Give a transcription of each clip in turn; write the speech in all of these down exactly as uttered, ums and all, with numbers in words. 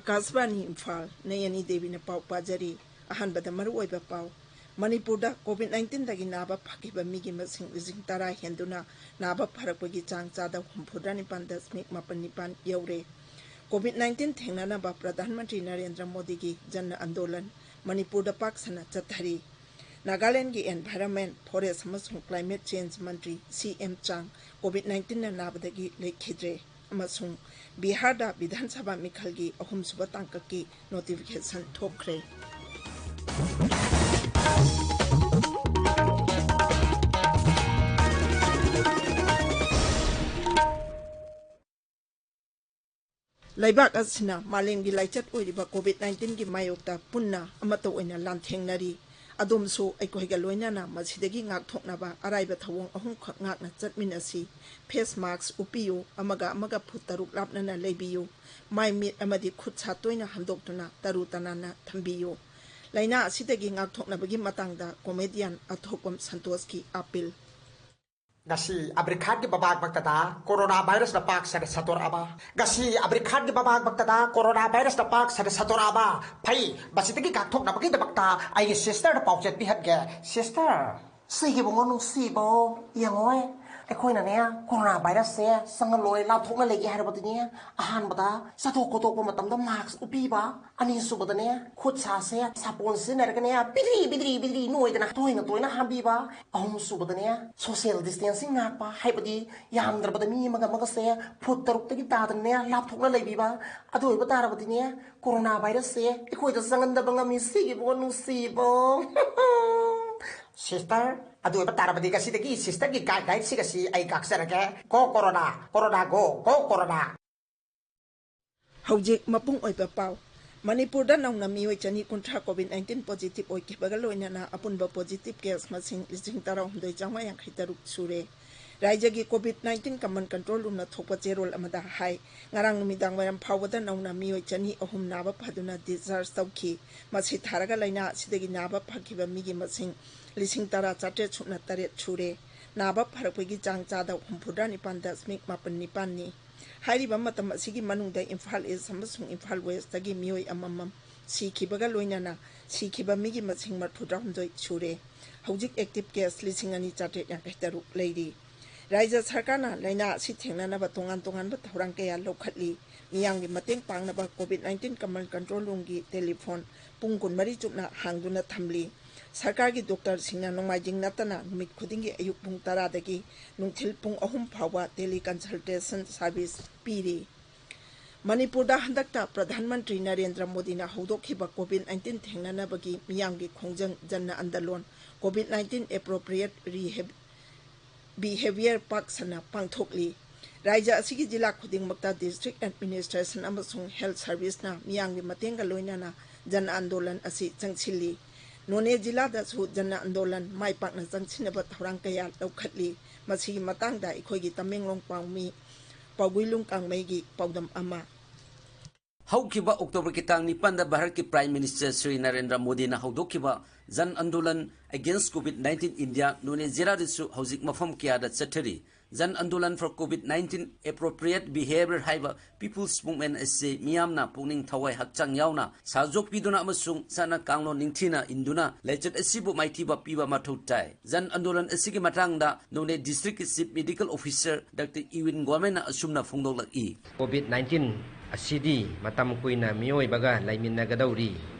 ꯑꯀꯥꯁꯕꯥꯅꯤ ꯏꯝꯐꯥꯜ, ꯅꯌꯅꯤ ꯗꯦꯕꯤꯅ ꯄꯥꯎ ꯄꯥꯖꯔꯤ꯫ ꯑꯍꯥꯟꯕꯗ ꯃꯔꯨꯑꯣꯏꯕ ꯄꯥꯎ꯫ ꯃꯅꯤꯄꯨꯔꯗ COVID nineteenꯗꯒꯤ ꯅꯥꯕ ꯐꯈꯤꯕ ꯃꯤꯒꯤ ꯃꯁꯤꯡ ꯂꯤꯁꯤꯡ ꯇꯔꯥ ꯍꯦꯟꯗꯨꯅ ꯅꯥꯕ ꯐꯔꯛꯄꯒꯤ ꯆꯥꯡ ꯆꯥꯗ ꯍꯨꯝꯐꯨꯇꯔꯥ ꯅꯤꯄꯥꯟ ꯗꯁꯃꯤꯛ ꯃꯥꯄꯟ ꯅꯤꯄꯥꯟ ꯌꯧꯔꯦ꯫ COVID nineteen ꯊꯦꯡꯅꯅꯕ ꯄ꯭ꯔꯙꯥꯟ ꯃꯟꯇ꯭ꯔꯤ ꯅꯔꯦꯟꯗ꯭ꯔ ꯃꯣꯗꯤꯒꯤ ꯖꯟ ꯑꯟꯗꯣꯂꯟ ꯃꯅꯤꯄꯨꯔꯗ ꯄꯥꯛ ꯁꯟꯅ ꯆꯠꯊꯔꯤ꯫ ꯅꯥꯒꯥꯂꯦꯟꯗꯒꯤ Environment, Forest ꯑꯃꯁꯨꯡ Climate Change ꯃꯟꯇ꯭ꯔꯤ ꯁꯤ ꯑꯦꯝ ꯆꯥꯡ COVID nineteenꯅ ꯅꯥꯕꯗꯒꯤ ꯂꯩꯈꯤꯗ꯭ꯔꯦ꯫ ꯑꯃꯁꯨꯡ ꯕꯤꯍꯥꯔꯗ ꯕꯤꯙꯥꯟ ꯁꯚꯥ ꯃꯤꯈꯜꯒꯤ ꯑꯍꯨꯝꯁꯨꯕ ꯇꯥꯡꯀꯛꯀꯤ notification ꯊꯣꯛꯈ꯭ꯔꯦ꯫ ꯂꯩꯕꯥꯛ ꯑꯁꯤꯅ ꯃꯥꯂꯦꯝꯒꯤ ꯂꯥꯏꯆꯠ ꯑꯣꯏꯔꯤꯕ COVID nineteenꯒꯤ ꯃꯥꯌꯣꯛꯇ ꯄꯨꯟꯅ ꯑꯃꯠꯇ ꯑꯣꯏꯅ ꯂꯥꯟꯊꯦꯡꯅꯔꯤ꯫ ꯑꯗꯣꯝꯁꯨ ꯑꯩꯈꯣꯏꯒ ꯂꯣꯏꯅꯅ ꯃꯁꯤꯗꯒꯤ ꯉꯥꯛꯊꯣꯛꯅꯕ ꯑꯔꯥꯏꯕ ꯊꯧꯑꯣꯡ ꯑꯍꯨꯝꯈꯛ ꯉꯥꯛꯅ ꯆꯠꯃꯤꯟꯅꯁꯤ꯫ Face mask ꯎꯞꯄꯤꯌꯨ, ꯑꯃꯒ ꯑꯃꯒ ꯐꯨꯠ ꯇꯔꯨꯛ ꯂꯥꯞꯅꯅ ꯂꯩꯕꯤꯌꯨ, ꯃꯥꯏ ꯃꯤꯠ ꯑꯃꯗꯤ ꯈꯨꯠ ꯁꯥ ꯇꯣꯏꯅ ꯍꯥꯝꯗꯣꯛꯇꯨꯅ ꯇꯔꯨ ꯇꯅꯥꯟꯅ ꯊꯝꯕꯤꯌꯨ꯫ ꯂꯥꯏꯅꯥ ꯑꯁꯤꯗꯒꯤ ꯉꯥꯛꯊꯣꯛꯅꯕꯒꯤ ꯃꯇꯥꯡꯗ comedian ꯑꯊꯣꯛꯄꯝ ꯁꯟꯇꯣꯁꯀꯤ ꯑꯥꯄꯤꯜ꯫ ꯉꯁꯤ ꯑꯕ꯭ꯔꯤꯈꯥꯠꯀꯤ ꯃꯃꯥꯡꯃꯛꯇꯗ ꯀꯣꯔꯣꯅꯥ ꯚꯥꯏꯔꯁꯅ ꯄꯥꯛ ꯁꯟꯅ ꯁꯟꯗꯣꯔꯛꯑꯕ꯫ ꯉꯁꯤ ꯑꯕ꯭ꯔꯤꯈꯥꯠꯀꯤ ꯃꯃꯥꯡꯃꯛꯇꯗ ꯀꯣꯔꯣꯅꯥ ꯚꯥꯏꯔꯁꯅ ꯄꯥꯛ ꯁꯟꯅ ꯁꯟꯗꯣꯔꯛꯑꯕ꯫ ꯐꯩ, ꯃꯁꯤꯗꯒꯤ ꯉꯥꯛꯊꯣꯛꯅꯕꯒꯤꯗꯃꯛꯇ ꯑꯩꯒꯤ sisterꯗ ꯄꯥꯎꯖꯦꯜ ꯄꯤꯍꯟꯒꯦ꯫ Sister, ꯁꯤꯒꯤ ꯏꯕꯨꯡꯉꯣ ꯅꯨꯡꯁꯤꯕꯣ, ꯌꯦꯡꯉꯣꯏ, ꯑꯩꯈꯣꯏꯅꯅꯦ ꯀꯣꯔꯣꯅꯥ ꯚꯥꯏꯔꯁꯁꯦ ꯆꯪꯍꯜꯂꯣꯏ, ꯂꯥꯞꯊꯣꯛꯅ ꯂꯩꯒꯦ ꯍꯥꯏꯔꯕꯗꯤꯅꯦ, ꯑꯍꯥꯟꯕꯗ ꯆꯠꯊꯣꯛ ꯈꯣꯠꯇꯣꯛꯄ ꯃꯇꯝꯗ mask ꯎꯞꯄꯤꯕ, ꯑꯅꯤꯁꯨꯕꯗꯅꯦ ꯈꯨꯠ ꯁꯥꯁꯦ ꯁꯥꯄꯣꯟ ꯁꯤꯖꯤꯟꯅꯔꯒꯅꯦ ꯕꯤꯗ꯭ꯔꯤ ꯕꯤꯗ꯭ꯔꯤ ꯕꯤꯗ꯭ꯔꯤ ꯅꯣꯏꯗꯅ ꯇꯣꯏꯅ ꯇꯣꯏꯅ ꯍꯥꯝꯕꯤꯕ, ꯑꯍꯨꯝꯁꯨꯕꯗꯅꯦ social distancing ꯉꯥꯛꯄ, ꯍꯥꯏꯕꯗꯤ ꯌꯥꯝꯗ꯭ꯔꯕꯗ ꯃꯤ ꯑꯃꯒ ꯑꯃꯒꯁꯦ ꯐꯨꯠ ꯇꯔꯨꯛꯇꯒꯤ ꯇꯥꯗꯅꯅꯦ ꯂꯥꯞꯊꯣꯛꯅ ꯂꯩꯕꯤꯕ꯫ ꯑꯗꯨ ꯑꯣꯏꯕ ꯇꯥꯔꯕꯗꯤꯅꯦ ꯀꯣꯔꯣꯅꯥ ꯚꯥꯏꯔꯁꯁꯦ ꯑꯩꯈꯣꯏꯗ ꯆꯪꯍꯟꯗꯕ ꯉꯝꯃꯤ꯫ ꯁꯤꯒꯤꯕꯨ ꯅꯨꯡꯁꯤꯕꯣ꯫ Sister, ꯑꯗꯨ ꯑꯣꯏꯕ ꯇꯥꯔꯕꯗꯤ ꯉꯁꯤꯗꯒꯤ sisterꯒꯤ guidelineꯁꯤꯡ ꯑꯁꯤ ꯑꯩ ꯉꯥꯛꯆꯔꯒꯦ꯫ Go corona, corona go, go corona꯫ ꯍꯧꯖꯤꯛ ꯃꯄꯨꯡ ꯑꯣꯏꯕ ꯄꯥꯎ꯫ ꯃꯅꯤꯄꯨꯔꯗ ꯅꯧꯅ ꯃꯤꯑꯣꯏ ꯆꯅꯤ ꯀꯨꯟꯊ꯭ꯔꯥ COVID nineteen positive ꯑꯣꯏꯈꯤꯕꯒ ꯂꯣꯏꯅꯅ ꯑꯄꯨꯟꯕ positive case ꯃꯁꯤꯡ ꯂꯤꯁꯤꯡ ꯇꯔꯥꯍꯨꯝꯗꯣꯏ ꯆꯥꯝꯃꯉꯥ ꯌꯥꯡꯈꯩ ꯇꯔꯨꯛ ꯁꯨꯔꯦ꯫ ꯔꯥꯖ꯭ꯌꯒꯤ COVID nineteen command control roomꯅ ꯊꯣꯛꯄ ꯆꯦꯔꯣꯜ ꯑꯃꯗ ꯍꯥꯏ, ꯉꯔꯥꯡ ꯅꯨꯃꯤꯗꯥꯡ ꯋꯥꯏꯔꯝ ꯐꯥꯎꯕꯗ ꯅꯧꯅ ꯃꯤꯑꯣꯏ ꯆꯅꯤ ꯑꯍꯨꯝ ꯅꯥꯕ ꯐꯗꯨꯅ discharge ꯇꯧꯈꯤ꯫ ꯃꯁꯤ ꯊꯥꯔꯒ ꯂꯥꯏꯅꯥ ꯑꯁꯤꯗꯒꯤ ꯅꯥꯕ ꯐꯈꯤꯕ ꯃꯤꯒꯤ ꯃꯁꯤꯡ ꯂꯤꯁꯤꯡ ꯇꯔꯥ ꯆꯥꯇ꯭ꯔꯦꯠ ꯁꯨꯞꯅ ꯇꯔꯦꯠ ꯁꯨꯔꯦ꯫ ꯅꯥꯕ ꯐꯔꯛꯄꯒꯤ ꯆꯥꯡ ꯆꯥꯗ ꯍꯨꯝꯐꯨꯇꯔꯥ ꯅꯤꯄꯥꯟ ꯗꯁꯃꯤꯛ ꯃꯥꯄꯟ ꯅꯤꯄꯥꯟꯅꯤ꯫ ꯍꯥꯏꯔꯤꯕ ꯃꯇꯝ ꯑꯁꯤꯒꯤ ꯃꯅꯨꯡꯗ ꯏꯝꯐꯥꯜ ꯏꯁ ꯑꯃꯁꯨꯡ ꯏꯝꯐꯥꯜ ꯋꯦꯁꯇꯒꯤ ꯃꯤꯑꯣꯏ ꯑꯃꯃꯝ ꯁꯤꯈꯤꯕꯒ ꯂꯣꯏꯅꯅ ꯁꯤꯈꯤꯕ ꯃꯤꯒꯤ ꯃꯁꯤꯡ ꯃꯔꯤꯐꯨꯇꯔꯥꯍꯨꯝꯗꯣꯏ ꯁꯨꯔꯦ꯫ ꯍꯧꯖꯤꯛ ꯑꯦꯛꯇꯤꯚ ꯀꯦꯁ ꯂꯤꯁꯤꯡ ꯑꯅꯤ ꯆꯥꯇ꯭ꯔꯦꯠ ꯌꯥꯡꯈꯩ ꯇꯔꯨꯛ ꯂꯩꯔꯤ꯫ ꯔꯥꯏꯖ꯭ꯌ ꯁꯔꯀꯥꯔꯅ ꯂꯥꯏꯅꯥ ꯑꯁꯤ ꯊꯦꯡꯅꯅꯕ ꯇꯣꯉꯥꯟ ꯇꯣꯉꯥꯟꯕ ꯊꯧꯔꯥꯡ ꯀꯌꯥ ꯂꯧꯈꯠꯂꯤ꯫ ꯃꯤꯌꯥꯝꯒꯤ ꯃꯇꯦꯡ ꯄꯥꯡꯅꯕ ꯀꯣꯚꯤꯗ ꯅꯥꯏꯟꯇꯤꯟ ꯀꯃꯟ ꯀꯟꯇ꯭ꯔꯣꯜ ꯔꯨꯝꯒꯤ ꯇꯦꯂꯤꯐꯣꯟ ꯄꯨꯡ ꯀꯨꯟꯃꯔꯤ ꯆꯨꯞꯅ ꯍꯥꯡꯗꯨꯅ ꯊꯝꯂꯤ꯫ ꯁꯔꯀꯥꯔꯒꯤ ꯗꯣꯛꯇꯔꯁꯤꯡꯅ ꯅꯣꯡꯃꯥꯏꯖꯤꯡ ꯅꯠꯇꯅ ꯅꯨꯃꯤꯠ ꯈꯨꯗꯤꯡꯒꯤ ꯑꯌꯨꯛ ꯄꯨꯡ ꯇꯔꯥꯗꯒꯤ ꯅꯨꯡꯊꯤꯜ ꯄꯨꯡ ꯑꯍꯨꯝ ꯐꯥꯎꯕ ꯇꯦꯂꯤ ꯀꯟꯁꯜꯇꯦꯁꯟ ꯁꯥꯔꯚꯤꯁ ꯄꯤꯔꯤ꯫ ꯃꯅꯤꯄꯨꯔꯗ ꯍꯟꯗꯛꯇ ꯄ꯭ꯔꯙꯥꯟ ꯃꯟꯇ꯭ꯔꯤ ꯅꯔꯦꯟꯗ꯭ꯔ ꯃꯣꯗꯤꯅ ꯍꯧꯗꯣꯛꯈꯤꯕ ꯀꯣꯚꯤꯗ ꯅꯥꯏꯟꯇꯤꯟ ꯊꯦꯡꯅꯅꯕꯒꯤ ꯃꯤꯌꯥꯝꯒꯤ ꯈꯣꯡꯖꯪ ꯖꯟ andolan, COVID nineteen appropriate ꯔꯤꯍꯦꯕ-, behaviour ꯄꯥꯛ ꯁꯟꯅ ꯄꯥꯡꯊꯣꯛꯂꯤ꯫ ꯔꯥꯏꯖ꯭ꯌ ꯑꯁꯤꯒꯤ ꯖꯤꯂꯥ ꯈꯨꯗꯤꯡꯃꯛꯇ ꯗꯤꯁꯇ꯭ꯔꯤꯛ ꯑꯦꯗꯃꯤꯅꯤꯁꯇ꯭ꯔꯦꯁꯟ ꯑꯃꯁꯨꯡ ꯍꯦꯜꯊ ꯁꯔꯚꯤꯁꯅ ꯃꯤꯌꯥꯝꯒꯤ ꯃꯇꯦꯡꯒ ꯂꯣꯏꯅꯅ ꯖꯟ ꯑꯟꯗꯣꯂꯟ ꯑꯁꯤ ꯆꯪꯁꯤꯜꯂꯤ꯫ ꯅꯣꯅꯦ ꯖꯤꯂꯥꯗꯁꯨ ꯖꯟ ꯑꯟꯗꯣꯂꯟ ꯃꯥꯏ ꯄꯥꯛꯅ ꯆꯪꯁꯤꯟꯅꯕ ꯊꯧꯔꯥꯡ ꯀꯌꯥ ꯂꯧꯈꯠꯂꯤ꯫ ꯃꯁꯤꯒꯤ ꯃꯇꯥꯡꯗ ꯑꯩꯈꯣꯏꯒꯤ ꯇꯃꯦꯡꯂꯣꯡ ꯄꯥꯎꯃꯤ ꯄꯥꯎꯒꯨꯏꯂꯨꯡ ꯀꯥꯡꯃꯩꯒꯤ ꯄꯥꯎꯗꯝ ꯑꯃ꯫ ꯍꯧꯈꯤꯕ ꯑꯣꯛꯇꯣꯕꯔꯒꯤ ꯇꯥꯡ ꯅꯤꯄꯥꯟꯗ ꯚꯥꯔꯠꯀꯤ ꯄ꯭ꯔꯥꯏꯝ ꯃꯤꯅꯤꯁꯇꯔ ꯁ꯭ꯔꯤ ꯅꯔꯦꯟꯗ꯭ꯔ ꯃꯣꯗꯤꯅ ꯍꯧꯗꯣꯛꯈꯤꯕ Jan Andolan against Covid nineteen India ꯅꯣꯅꯦ ꯖꯤꯂꯥꯗꯁꯨ ꯍꯧꯖꯤꯛ ꯃꯐꯝ ꯀꯌꯥꯗ ꯆꯠꯊꯔꯤ꯫ Jan Andolan for Covid nineteen appropriate behaviour ꯍꯥꯏꯕ ꯄꯤꯄꯜꯁ ꯃꯨꯚꯃꯦꯟꯠ ꯑꯁꯤ ꯃꯤꯌꯥꯝꯅ ꯄꯨꯛꯅꯤꯡ ꯊꯋꯥꯏ ꯍꯛꯆꯥꯡ ꯌꯥꯎꯅ ꯁꯥꯖꯣꯛꯄꯤꯗꯨꯅ ꯑꯃꯁꯨꯡ ꯆꯠꯅ ꯀꯥꯡꯂꯣꯟ ꯅꯤꯡꯊꯤꯅ ꯏꯟꯗꯨꯅ ꯂꯥꯏꯆꯠ ꯑꯁꯤꯕꯨ ꯃꯥꯏꯊꯤꯕ ꯄꯤꯕ ꯃꯊꯧ ꯇꯥꯏ꯫ ꯖꯟ ꯑꯟꯗꯣꯂꯟ ꯑꯁꯤꯒꯤ ꯃꯇꯥꯡꯗ ꯅꯣꯅꯦ ꯗꯤꯁꯇ꯭ꯔꯤꯛꯀꯤ ꯆꯤꯐ ꯃꯦꯗꯤꯀꯦꯜ ꯑꯣꯐꯤꯁꯔ ꯗꯥꯛꯇꯔ ꯏꯋꯤꯟ ꯒꯣꯃꯦꯟꯅ ꯑꯁꯨꯝꯅ ꯐꯣꯡꯗꯣꯛꯂꯛꯏ꯫ ꯀꯣꯚꯤꯗ ꯅꯥꯏꯟꯇꯤꯟ ꯑꯁꯤꯗꯤ ꯃꯇꯝ ꯀꯨꯏꯅ ꯃꯤꯑꯣꯏꯕꯒ ꯂꯩꯃꯤꯟꯅꯒꯗꯧꯔꯤ꯫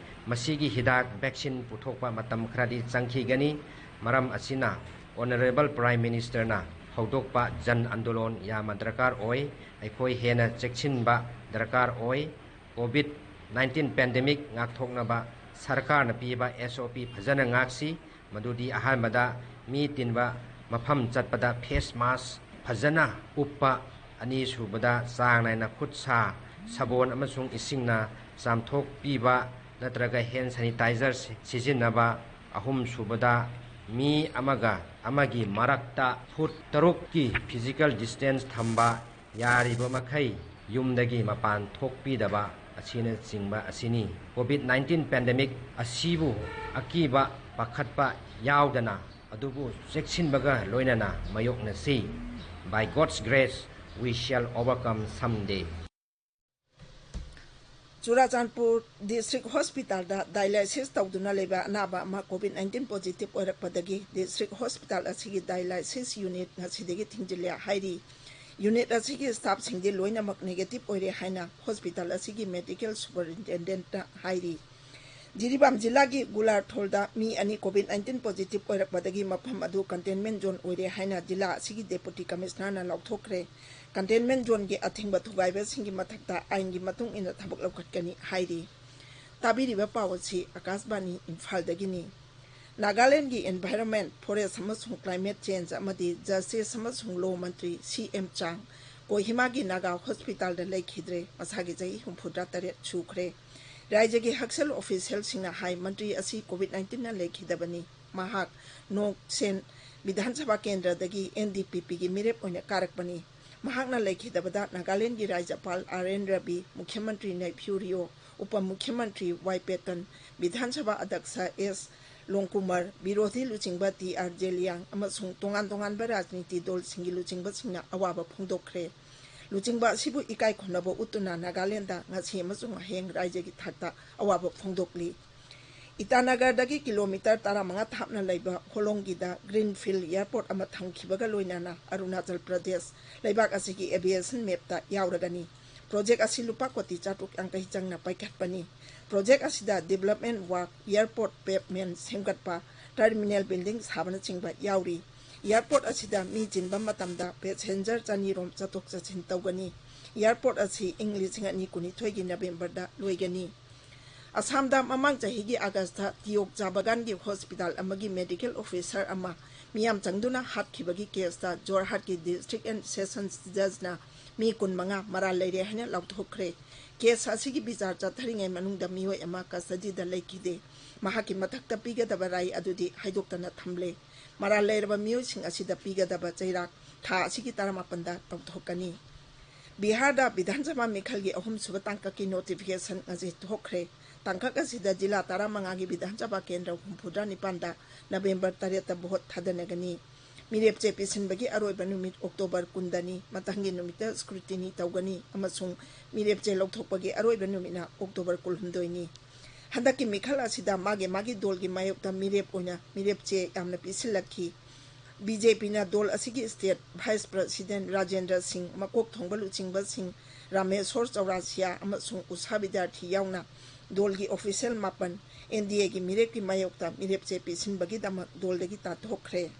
ꯃꯁꯤꯒꯤ ꯍꯤꯗꯥꯛ ꯚꯦꯛꯁꯤꯟ ꯄꯨꯊꯣꯛꯄ ꯃꯇꯝ ꯈꯔꯗꯤ ꯆꯪꯈꯤꯒꯅꯤ꯫ ꯃꯔꯝ ꯑꯁꯤꯅ ꯑꯣꯅꯔꯦꯕꯜ ꯄ꯭ꯔꯥꯏꯝ ꯃꯤꯅꯤꯁꯇꯔꯅ ꯍꯧꯗꯣꯛꯄ ꯖꯟ ꯑꯟꯗꯣꯂꯣꯟ ꯌꯥꯝꯅ ꯗꯔꯀꯥꯔ ꯑꯣꯏ꯫ ꯑꯩꯈꯣꯏ ꯍꯦꯟꯅ ꯆꯦꯛꯁꯤꯟꯕ ꯗꯔꯀꯥꯔ ꯑꯣꯏ꯫ ꯀꯣꯚꯤꯗ ꯅꯥꯏꯟꯇꯤꯟ ꯄꯦꯟꯗꯦꯃꯤꯛ ꯉꯥꯛꯊꯣꯛꯅꯕ ꯁꯔꯀꯥꯔꯅ ꯄꯤꯕ ꯑꯦꯁ ꯑꯣ ꯄꯤ ꯐꯖꯅ ꯉꯥꯛꯁꯤ꯫ ꯃꯗꯨꯗꯤ ꯑꯍꯥꯟꯕꯗ ꯃꯤ ꯇꯤꯟꯕ ꯃꯐꯝ ꯆꯠꯄꯗ ꯐꯦꯁ ꯃꯥꯁ ꯐꯖꯅ ꯎꯞꯄ, ꯑꯅꯤꯁꯨꯕꯗ ꯆꯥꯡ ꯅꯥꯏꯅ ꯈꯨꯠ ꯁꯥ ꯁꯥꯕꯣꯟ ꯑꯃꯁꯨꯡ ꯏꯁꯤꯡꯅ ꯆꯥꯝꯊꯣꯛꯄꯤꯕ ꯅꯠꯇ꯭ꯔꯒ ꯍꯦꯟ ꯁꯦꯅꯤꯇꯥꯏꯖꯔ ꯁꯤ-, ꯁꯤꯖꯤꯟꯅꯕ, ꯑꯍꯨꯝꯁꯨꯕꯗ ꯃꯤ ꯑꯃꯒ ꯑꯃꯒꯤ ꯃꯔꯛꯇ ꯐꯨꯠ ꯇꯔꯨꯛꯀꯤ ꯐꯤꯖꯤꯀꯦꯜ ꯗꯤꯁꯇꯦꯟꯁ ꯊꯝꯕ, ꯌꯥꯔꯤꯕ ꯃꯈꯩ ꯌꯨꯝꯗꯒꯤ ꯃꯄꯥꯟ ꯊꯣꯛꯄꯤꯗꯕ ꯑꯁꯤꯅꯆꯤꯡꯕ ꯑꯁꯤꯅꯤ꯫ ꯀꯣꯚꯤꯗ ꯅꯥꯏꯟꯇꯤꯟ ꯄꯦꯟꯗꯦꯃꯤꯛ ꯑꯁꯤꯕꯨ ꯑꯀꯤꯕ ꯄꯥꯈꯠꯄ ꯌꯥꯎꯗꯅ, ꯑꯗꯨꯕꯨ ꯆꯦꯛꯁꯤꯟꯕꯒ ꯂꯣꯏꯅꯅ ꯃꯥꯌꯣꯛꯅꯁꯤ꯫ By God's grace, We shall overcome someday. Churachandpur district ꯍꯣꯁꯄꯤꯇꯥꯜꯗ ꯗꯥꯏꯂꯥꯏꯁꯤꯁ ꯇꯧꯗꯨꯅ ꯂꯩꯕ ꯑꯅꯥꯕ ꯑꯃ ꯀꯣꯚꯤꯗ ꯅꯥꯏꯟꯇꯤꯟ ꯄꯣꯖꯤꯇꯤꯚ ꯑꯣꯏꯔꯛꯄꯗꯒꯤ ꯗꯤꯁꯇ꯭ꯔꯤꯛ ꯍꯣꯁꯄꯤꯇꯥꯜ ꯑꯁꯤꯒꯤ ꯗꯥꯏꯂꯥꯏꯁꯤꯁ ꯌꯨꯅꯤꯠ ꯉꯁꯤꯗꯒꯤ ꯊꯤꯡꯖꯤꯜꯂꯦ ꯍꯥꯏꯔꯤ꯫ ꯌꯨꯅꯤꯠ ꯑꯁꯤꯒꯤ ꯁ꯭ꯇꯥꯐꯁꯤꯡꯗꯤ ꯂꯣꯏꯅꯃꯛ ꯅꯦꯒꯦꯇꯤꯚ ꯑꯣꯏꯔꯦ ꯍꯥꯏꯅ ꯍꯣꯁꯄꯤꯇꯥꯜ ꯑꯁꯤꯒꯤ ꯃꯦꯗꯤꯀꯦꯜ ꯁꯨꯄꯔꯤꯟꯇꯦꯟꯗꯦꯟꯠꯅ ꯍꯥꯏꯔꯤ꯫ ꯖꯤꯔꯤꯕꯥꯝ ꯖꯤꯂꯥꯒꯤ ꯒꯨꯂꯥꯔꯊꯣꯜꯗ ꯃꯤ ꯑꯅꯤ ꯀꯣꯚꯤꯗ ꯅꯥꯏꯟꯇꯤꯟ ꯄꯣꯖꯤꯇꯤꯚ ꯑꯣꯏꯔꯛꯄꯗꯒꯤ ꯃꯐꯝ ꯑꯗꯨ ꯀꯟꯇꯦꯟꯃꯦꯟꯠ ꯖꯣꯟ ꯑꯣꯏꯔꯦ ꯍꯥꯏꯅ ꯖꯤꯂꯥ ꯑꯁꯤꯒꯤ ꯗꯦꯄꯨꯇꯤ ꯀꯃꯤꯁꯅꯔꯅ ꯂꯥꯎꯊꯣꯛꯈ꯭ꯔꯦ꯫ ꯀꯟꯇꯦꯟꯃꯦꯟꯠ ꯖꯣꯟꯒꯤ ꯑꯊꯤꯡꯕ ꯊꯨꯒꯥꯏꯕꯁꯤꯡꯒꯤ ꯃꯊꯛꯇ ꯑꯥꯏꯟꯒꯤ ꯃꯇꯨꯡ ꯏꯟꯅ ꯊꯕꯛ ꯂꯧꯈꯠꯀꯅꯤ ꯍꯥꯏꯔꯤ꯫ ꯇꯥꯕꯤꯔꯤꯕ ꯄꯥꯎ ꯑꯁꯤ ꯑꯥꯀꯥꯁꯕꯥꯅꯤ ꯏꯝꯐꯥꯜꯗꯒꯤꯅꯤ꯫ ꯅꯥꯒꯥꯂꯦꯟꯒꯤ ꯏꯟꯚꯥꯏꯔꯣꯟꯃꯦꯟꯠ, ꯐꯣꯔꯦꯁ ꯑꯃꯁꯨꯡ ꯀ꯭ꯂꯥꯏꯃꯦꯠ ꯆꯦꯟꯖ ꯑꯃꯗꯤ ꯖꯁꯇꯤꯁ ꯑꯃꯁꯨꯡ ꯂꯣ ꯃꯟꯇ꯭ꯔꯤ ꯁꯤ ꯑꯦꯝ ꯆꯥꯡ ꯀꯣꯍꯤꯃꯥꯒꯤ ꯅꯥꯒꯥ ꯍꯣꯁꯄꯤꯇꯥꯜꯗ ꯂꯩꯈꯤꯗ꯭ꯔꯦ꯫ ꯃꯁꯥꯒꯤ ꯆꯍꯤ ꯍꯨꯝꯐꯨꯇꯔꯦꯠ ꯁꯨꯈ꯭ꯔꯦ꯫ ꯔꯥꯏꯖ꯭ꯌꯒꯤ ꯍꯛꯁꯦꯜ ꯑꯣꯐꯤꯁꯤꯌꯦꯜꯁꯤꯡꯅ ꯍꯥꯏ, ꯃꯟꯇ꯭ꯔꯤ ꯑꯁꯤ ꯀꯣꯚꯤꯗ ꯅꯥꯏꯟꯇꯤꯟꯅ ꯂꯩꯈꯤꯗꯕꯅꯤ꯫ ꯃꯍꯥꯛ ꯅꯣꯛꯁꯦꯟ ꯕꯤꯙꯥꯟ ꯁꯚꯥ ꯀꯦꯟꯗ꯭ꯔꯗꯒꯤ ꯑꯦꯟ ꯗꯤ ꯄꯤ ꯄꯤꯒꯤ ꯃꯤꯔꯦꯞ ꯑꯣꯏꯅ ꯀꯥꯔꯛꯄꯅꯤ꯫ ꯃꯍꯥꯛꯅ ꯂꯩꯈꯤꯗꯕꯗ ꯅꯥꯒꯥꯂꯦꯟꯒꯤ ꯔꯥꯖ꯭ꯌꯄꯥꯜ ꯑꯥꯔ ꯑꯦꯟ ꯔꯕꯤ, ꯃꯨꯈ꯭ꯌ ꯃꯟꯇ꯭ꯔꯤ ꯅꯩꯐꯤꯌꯨ ꯔꯤꯑꯣ, ꯎꯄ ꯃꯨꯈ꯭ꯌ ꯃꯟꯇ꯭ꯔꯤ ꯋꯥꯏ ꯄꯦꯇꯟ, ꯕꯤꯙꯥꯟ ꯁꯚꯥ ꯑꯗ꯭ꯌꯛꯁ ꯑꯦꯁ ꯂꯣꯡꯀꯨꯃꯥꯔ, ꯕꯤꯔꯣꯙꯤ ꯂꯨꯆꯤꯡꯕ ꯇꯤ ꯑꯥꯔ ꯖꯦꯂꯤꯌꯥꯡ ꯑꯃꯁꯨꯡ ꯇꯣꯉꯥꯟ ꯇꯣꯉꯥꯟꯕ ꯔꯥꯖꯅꯤꯇꯤ ꯗꯜꯁꯤꯡꯒꯤ ꯂꯨꯆꯤꯡꯕꯁꯤꯡꯅ ꯑꯋꯥꯕ ꯐꯣꯡꯗꯣꯛꯈ꯭ꯔꯦ꯫ ꯂꯨꯆꯤꯡꯕ ꯑꯁꯤꯕꯨ ꯏꯀꯥꯏ ꯈꯨꯝꯅꯕ ꯎꯠꯇꯨꯅ ꯅꯥꯒꯥꯂꯦꯟꯗ ꯉꯁꯤ ꯑꯃꯁꯨꯡ ꯍꯌꯦꯡ ꯔꯥꯏꯖ꯭ꯌꯒꯤ ꯊꯥꯛꯇ ꯑꯋꯥꯕ ꯐꯣꯡꯗꯣꯛꯂꯤ꯫ ꯏꯇꯥꯅꯒꯔꯗꯒꯤ ꯀꯤꯂꯣꯃꯤꯇꯔ ꯇꯔꯥꯃꯉꯥ ꯊꯥꯞꯅ ꯂꯩꯕ ꯍꯣꯂꯣꯡꯒꯤꯗ ꯒ꯭ꯔꯤꯟꯐꯤꯜꯗ ꯑꯦꯌꯔꯄꯣꯔꯠ ꯑꯃ ꯊꯝꯈꯤꯕꯒ ꯂꯣꯏꯅꯅ ꯑꯔꯨꯅꯥꯆꯜ ꯄ꯭ꯔꯗꯦꯁ ꯂꯩꯕꯥꯛ ꯑꯁꯤꯒꯤ ꯑꯦꯚꯤꯌꯦꯁꯟ ꯃꯦꯞꯇ ꯌꯥꯎꯔꯒꯅꯤ꯫ ꯄ꯭ꯔꯣꯖꯦꯛ ꯑꯁꯤ ꯂꯨꯄꯥ ꯀꯣꯇꯤ ꯆꯥꯇ꯭ꯔꯨꯛ ꯌꯥꯡꯈꯩ ꯆꯪꯅ ꯄꯥꯏꯈꯠꯄꯅꯤ꯫ ꯄ꯭ꯔꯣꯖꯦꯛ ꯑꯁꯤꯗ ꯗꯤꯚꯦꯂꯞꯃꯦꯟꯠ ꯋꯥꯔꯛ, ꯑꯦꯌꯔꯄꯣꯔꯠ ꯄꯦꯚꯃꯦꯟꯠ ꯁꯦꯝꯒꯠꯄ, ꯇꯔꯃꯤꯅꯦꯜ ꯕꯤꯜꯗꯤꯡ ꯁꯥꯕꯅꯆꯤꯡꯕ ꯌꯥꯎꯔꯤ꯫ ꯑꯦꯌꯔꯄꯣꯔꯠ ꯑꯁꯤꯗ ꯃꯤ ꯆꯤꯟꯕ ꯃꯇꯝꯗ ꯄꯦꯁꯦꯟꯖꯔ ꯆꯅꯤꯔꯣꯝ ꯆꯠꯊꯣꯛ ꯆꯠꯁꯤꯟ ꯇꯧꯒꯅꯤ꯫ ꯑꯦꯌꯔꯄꯣꯔꯠ ꯑꯁꯤ ꯏꯪ ꯂꯤꯁꯤꯡ ꯑꯅꯤ ꯀꯨꯟꯅꯤꯊꯣꯏꯒꯤ ꯅꯕꯦꯝꯕꯔꯗ ꯂꯣꯏꯒꯅꯤ꯫ ꯑꯁꯥꯝꯗ ꯃꯃꯥꯡ ꯆꯍꯤꯒꯤ ꯑꯥꯒꯁꯇ ꯇꯤꯌꯣꯛ ꯆꯥ ꯕꯒꯥꯟꯒꯤ ꯍꯣꯁꯄꯤꯇꯥꯜ ꯑꯃꯒꯤ ꯃꯦꯗꯤꯀꯦꯜ ꯑꯣꯐꯤꯁꯥꯔ ꯑꯃ ꯃꯤꯌꯥꯝ ꯆꯪꯗꯨꯅ ꯍꯥꯠꯈꯤꯕꯒꯤ ꯀꯦꯁꯇ ꯖꯣꯔꯍꯥꯠꯀꯤ ꯗꯤꯁꯇ꯭ꯔꯤꯛ ꯑꯦꯟ ꯁꯦꯁꯟꯁ ꯖꯖꯅ ꯃꯤ ꯀꯨꯟꯃꯉꯥ ꯃꯔꯥꯜ ꯂꯩꯔꯦ ꯍꯥꯏꯅ ꯂꯥꯎꯊꯣꯛꯈ꯭ꯔꯦ꯫ ꯀꯦꯁ ꯑꯁꯤꯒꯤ ꯕꯤꯆꯥꯔ ꯆꯠꯊꯔꯤꯉꯩ ꯃꯅꯨꯡꯗ ꯃꯤꯑꯣꯏ ꯑꯃ ꯀꯁꯇꯗꯤꯗ ꯂꯩꯈꯤꯗꯦ꯫ ꯃꯍꯥꯛꯀꯤ ꯃꯊꯛꯇ ꯄꯤꯒꯗꯕ ꯔꯥꯏ ꯑꯗꯨꯗꯤ ꯍꯥꯏꯗꯣꯛꯇꯅ ꯊꯝꯂꯦ꯫ ꯃꯔꯥꯜ ꯂꯩꯔꯕ ꯃꯤꯑꯣꯏꯁꯤꯡ ꯑꯁꯤꯗ ꯄꯤꯒꯗꯕ ꯆꯩꯔꯥꯛ ꯊꯥ ꯑꯁꯤꯒꯤ ꯇꯔꯥꯃꯥꯄꯟꯗ ꯇꯧꯊꯣꯛꯀꯅꯤ꯫ ꯕꯤꯍꯥꯔꯗ ꯕꯤꯙꯥꯟ ꯁꯚꯥ ꯃꯤꯈꯜꯒꯤ ꯑꯍꯨꯝꯁꯨꯕ ꯇꯥꯡꯀꯛꯀꯤ ꯅꯣꯇꯤꯐꯤꯀꯦꯁꯟ ꯉꯁꯤ ꯊꯣꯛꯈ꯭ꯔꯦ꯫ ꯇꯥꯡꯀꯛ ꯑꯁꯤꯗ ꯖꯤꯂꯥ ꯇꯔꯥꯃꯉꯥꯒꯤ ꯕꯤꯙꯥꯟ ꯁꯚꯥ ꯀꯦꯟꯗ꯭ꯔ ꯍꯨꯝꯐꯨꯇꯔꯥ ꯅꯤꯄꯥꯟꯗ ꯅꯕꯦꯝꯕꯔ ꯇꯔꯦꯠꯇ ꯚꯣꯠ ꯊꯥꯗꯅꯒꯅꯤ꯫ ꯃꯤꯔꯦꯞ ꯆꯦ ꯄꯤꯁꯤꯟꯕꯒꯤ ꯑꯔꯣꯏꯕ ꯅꯨꯃꯤꯠ ꯑꯣꯛꯇꯣꯕꯔ ꯀꯨꯟꯗꯅꯤ꯫ ꯃꯊꯪꯒꯤ ꯅꯨꯃꯤꯠꯇ scrutiny ꯇꯧꯒꯅꯤ ꯑꯃꯁꯨꯡ ꯃꯤꯔꯦꯞ ꯆꯦ ꯂꯧꯊꯣꯛꯄꯒꯤ ꯑꯔꯣꯏꯕ ꯅꯨꯃꯤꯠꯅ ꯑꯣꯛꯇꯣꯕꯔ ꯀꯨꯟꯍꯨꯝꯗꯣꯏꯅꯤ꯫ ꯍꯟꯗꯛꯀꯤ ꯃꯤꯈꯜ ꯑꯁꯤꯗ ꯃꯥꯒꯤ ꯃꯥꯒꯤ ꯗꯣꯜꯒꯤ ꯃꯥꯌꯣꯛꯇ ꯃꯤꯔꯦꯞ ꯑꯣꯏꯅ ꯃꯤꯔꯦꯞ ꯆꯦ ꯌꯥꯝꯅ ꯄꯤꯁꯤꯜꯂꯛꯈꯤ꯫ ꯕꯤ ꯖꯦ ꯄꯤꯅ ꯗꯣꯜ ꯑꯁꯤꯒꯤ state vice president ꯔꯥꯖꯦꯟꯗ꯭ꯔ ꯁꯤꯡ, ꯃꯀꯣꯛ ꯊꯣꯡꯕ ꯂꯨꯆꯤꯡꯕꯁꯤꯡ ꯔꯥꯃꯦꯁꯣꯔ ꯆꯧꯔꯥꯁꯤꯌꯥ ꯑꯃꯁꯨꯡ ꯎꯁꯥ ꯕꯤꯗ꯭ꯌꯥꯔꯊꯤ ꯌꯥꯎꯅ ꯗꯣꯜꯒꯤ official ꯃꯥꯄꯟ ꯑꯦꯟ ꯗꯤ ꯑꯦꯒꯤ ꯃꯤꯔꯦꯞꯀꯤ ꯃꯥꯌꯣꯛꯇ ꯃꯤꯔꯦꯞ ꯆꯦ ꯄꯤꯁꯤꯟꯕꯒꯤꯗꯃꯛ ꯗꯣꯜꯗꯒꯤ ꯇꯥꯟꯊꯣꯛꯈ꯭ꯔꯦ꯫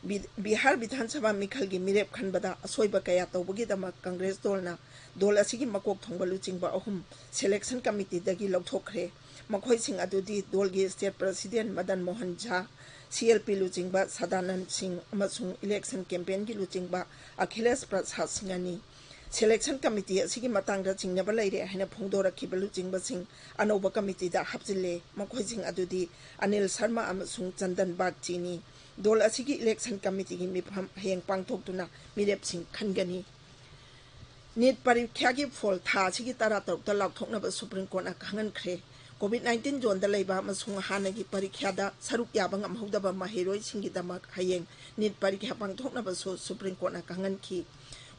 ꯕꯤ-, ꯕꯤꯍꯥꯔ ꯕꯤꯙꯥꯟ ꯁꯚꯥ ꯃꯤꯈꯜꯒꯤ ꯃꯤꯔꯦꯞ ꯈꯟꯕꯗ ꯑꯁꯣꯏꯕ ꯀꯌꯥ ꯇꯧꯕꯒꯤꯗꯃꯛ ꯀꯪꯒ꯭ꯔꯦꯁ ꯗꯣꯜꯅ ꯗꯣꯜ ꯑꯁꯤꯒꯤ ꯃꯀꯣꯛ ꯊꯣꯡꯕ ꯂꯨꯆꯤꯡꯕ ꯑꯍꯨꯝ selection committeeꯗꯒꯤ ꯂꯧꯊꯣꯛꯈ꯭ꯔꯦ꯫ ꯃꯈꯣꯏꯁꯤꯡ ꯑꯗꯨꯗꯤ ꯗꯣꯜꯒꯤ state president ꯃꯗꯟ ꯃꯣꯍꯟ ꯖꯥ, ꯁꯤ ꯑꯦꯜ ꯄꯤ ꯂꯨꯆꯤꯡꯕ ꯁꯗꯥꯅꯟꯗ ꯁꯤꯡ ꯑꯃꯁꯨꯡ election campaignꯒꯤ ꯂꯨꯆꯤꯡꯕ ꯑꯈꯤꯂꯦꯁ ꯄ꯭ꯔꯁꯥꯗ ꯁꯤꯡ ꯑꯅꯤ꯫ Selection committee ꯑꯁꯤꯒꯤ ꯃꯇꯥꯡꯗ ꯆꯤꯡꯅꯕ ꯂꯩꯔꯦ ꯍꯥꯏꯅ ꯐꯣꯡꯗꯣꯔꯛꯈꯤꯕ ꯂꯨꯆꯤꯡꯕꯁꯤꯡ ꯑꯅꯧꯕ committeeꯗ ꯍꯥꯞꯆꯤꯜꯂꯦ꯫ ꯃꯈꯣꯏꯁꯤꯡ ꯑꯗꯨꯗꯤ ꯑꯅꯤꯜ ꯁꯔꯃ ꯑꯃꯁꯨꯡ ꯆꯟꯗꯟ ꯕꯥꯒꯆꯤꯅꯤ꯫ ꯗꯣꯜ ꯑꯁꯤꯒꯤ election committeeꯒꯤ ꯃꯤꯐꯝ ꯍꯌꯦꯡ ꯄꯥꯡꯊꯣꯛꯇꯨꯅ ꯃꯤꯔꯦꯞꯁꯤꯡ ꯈꯟꯒꯅꯤ꯫ ꯅꯤꯠ ꯄꯔꯤꯈ꯭ꯌꯥꯒꯤ ꯐꯣꯜ ꯊꯥ ꯑꯁꯤꯒꯤ ꯇꯔꯥꯇꯔꯨꯛꯇ ꯂꯥꯎꯊꯣꯛꯅꯕ ꯁꯨꯄ꯭ꯔꯤꯝ ꯀꯣꯔꯠꯅ ꯈꯪꯍꯟꯈ꯭ꯔꯦ꯫ COVID nineteen zoneꯗ ꯂꯩꯕ ꯑꯃꯁꯨꯡ ꯍꯥꯟꯅꯒꯤ ꯄꯔꯤꯈ꯭ꯌꯥꯗ ꯁꯔꯨꯛ ꯌꯥꯕ ꯉꯝꯍꯧꯗꯕ ꯃꯍꯩꯔꯣꯏꯁꯤꯡꯒꯤꯗꯃꯛ ꯍꯌꯦꯡ ꯅꯤꯠ ꯄꯔꯤꯈ꯭ꯌꯥ ꯄꯥꯡꯊꯣꯛꯅꯕꯁꯨ ꯁꯨꯄ꯭ꯔꯤꯝ ꯀꯣꯔꯠꯅ ꯈꯪꯍꯟꯈꯤ꯫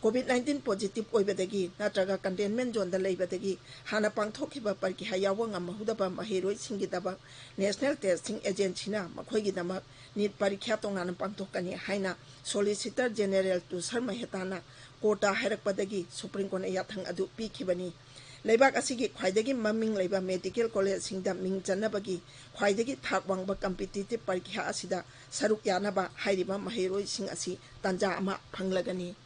COVID nineteen positive ꯑꯣꯏꯕꯗꯒꯤ ꯅꯠꯇ꯭ꯔꯒ containment zoneꯗ ꯂꯩꯕꯗꯒꯤ ꯍꯥꯟꯅ ꯄꯥꯡꯊꯣꯛꯈꯤꯕ ꯄꯔꯤꯈ꯭ꯌꯥ ꯌꯥꯎꯕ ꯉꯝꯍꯧꯗꯕ ꯃꯍꯩꯔꯣꯏꯁꯤꯡꯒꯤꯗꯃꯛ National Testing Agencyꯅ ꯃꯈꯣꯏꯒꯤꯗꯃꯛ ꯅꯤꯠ ꯄꯔꯤꯈ꯭ꯌꯥ ꯇꯣꯉꯥꯟꯅ ꯄꯥꯡꯊꯣꯛꯀꯅꯤ ꯍꯥꯏꯅ Solicitor General ꯇꯨꯁꯥꯔ ꯃꯦꯍꯇꯥꯅ ꯀꯣꯔꯠꯇ ꯍꯥꯏꯔꯛꯄꯗꯒꯤ ꯁꯨꯄ꯭ꯔꯤꯝ ꯀꯣꯔꯠꯅ ꯌꯥꯊꯪ ꯑꯗꯨ ꯄꯤꯈꯤꯕꯅꯤ꯫ ꯂꯩꯕꯥꯛ ꯑꯁꯤꯒꯤ ꯈ꯭ꯋꯥꯏꯗꯒꯤ ꯃꯃꯤꯡ ꯂꯩꯕ medical collegeꯁꯤꯡꯗ ꯃꯤꯡ ꯆꯟꯅꯕꯒꯤ ꯈ꯭ꯋꯥꯏꯗꯒꯤ ꯊꯥꯛ ꯋꯥꯡꯕ competitive ꯄꯔꯤꯈ꯭ꯌꯥ ꯑꯁꯤꯗ ꯁꯔꯨꯛ ꯌꯥꯅꯕ ꯍꯥꯏꯔꯤꯕ ꯃꯍꯩꯔꯣꯏꯁꯤꯡ ꯑꯁꯤ ꯇꯥꯟꯖꯥ ꯑꯃ ꯐꯪꯂꯒꯅꯤ꯫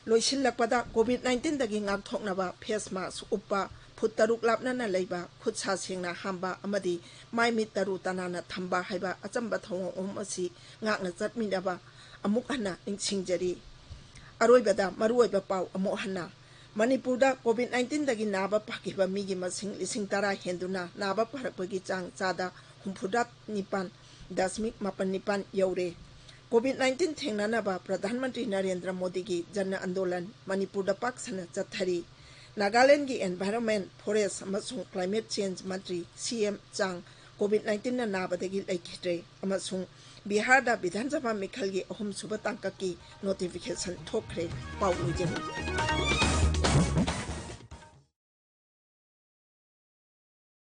ꯂꯣꯏꯁꯤꯜꯂꯛꯄꯗ, COVID nineteenꯗꯒꯤ ꯉꯥꯛꯊꯣꯛꯅꯕ face mask ꯎꯞꯄ, ꯐꯨꯠ ꯇꯔꯨꯛ ꯂꯥꯞꯅꯅ ꯂꯩꯕ, ꯈꯨꯠ ꯁꯥ ꯁꯦꯡꯅ ꯍꯥꯝꯕ ꯑꯃꯗꯤ ꯃꯥꯏ ꯃꯤꯠ ꯇꯔꯨ ꯇꯅꯥꯟꯅ ꯊꯝꯕ ꯍꯥꯏꯕ ꯑꯆꯝꯕ ꯊꯧꯑꯣꯡ ꯑꯍꯨꯝ ꯑꯁꯤ ꯉꯥꯛꯅ ꯆꯠꯃꯤꯟꯅꯕ ꯑꯃꯨꯛ ꯍꯟꯅ ꯅꯤꯡꯁꯤꯡꯖꯔꯤ꯫ ꯑꯔꯣꯏꯕꯗ ꯃꯔꯨꯑꯣꯏꯕ ꯄꯥꯎ ꯑꯃꯨꯛ ꯍꯟꯅ꯫ ꯃꯅꯤꯄꯨꯔꯗ COVID nineteenꯗꯒꯤ ꯅꯥꯕ ꯐꯈꯤꯕ ꯃꯤꯒꯤ ꯃꯁꯤꯡ ꯂꯤꯁꯤꯡ ꯇꯔꯥ ꯍꯦꯟꯗꯨꯅ ꯅꯥꯕ ꯐꯔꯛꯄꯒꯤ ꯆꯥꯡ ꯆꯥꯗ ꯍꯨꯝꯐꯨꯇꯔꯥ ꯅꯤꯄꯥꯟ ꯗꯁꯃꯤꯛ ꯃꯥꯄꯟ ꯅꯤꯄꯥꯟ ꯌꯧꯔꯦ꯫ COVID nineteen ꯊꯦꯡꯅꯅꯕ ꯄ꯭ꯔꯙꯥꯟ ꯃꯟꯇ꯭ꯔꯤ ꯅꯔꯦꯟꯗ꯭ꯔ ꯃꯣꯗꯤꯒꯤ ꯖꯟ ꯑꯟꯗꯣꯂꯟ ꯃꯅꯤꯄꯨꯔꯗ ꯄꯥꯛ ꯁꯟꯅ ꯆꯠꯊꯔꯤ꯫ ꯅꯥꯒꯥꯂꯦꯟꯗꯒꯤ environment, forest ꯑꯃꯁꯨꯡ climate change ꯃꯟꯇ꯭ꯔꯤ ꯁꯤ ꯑꯦꯝ ꯆꯥꯡ ꯀꯣꯚꯤꯗ ꯅꯥꯏꯟꯇꯤꯟꯅ ꯅꯥꯕꯗꯒꯤ ꯂꯩꯈꯤꯗ꯭ꯔꯦ ꯑꯃꯁꯨꯡ ꯕꯤꯍꯥꯔꯗ ꯕꯤꯙꯥꯟ ꯁꯚꯥ ꯃꯤꯈꯜꯒꯤ ꯑꯍꯨꯝꯁꯨꯕ ꯇꯥꯡꯀꯛꯀꯤ ꯅꯣꯇꯤꯐꯤꯀꯦꯁꯟ ꯊꯣꯛꯈ꯭ꯔꯦ꯫ ꯄꯥꯎ ꯂꯣꯏꯖꯔꯦ꯫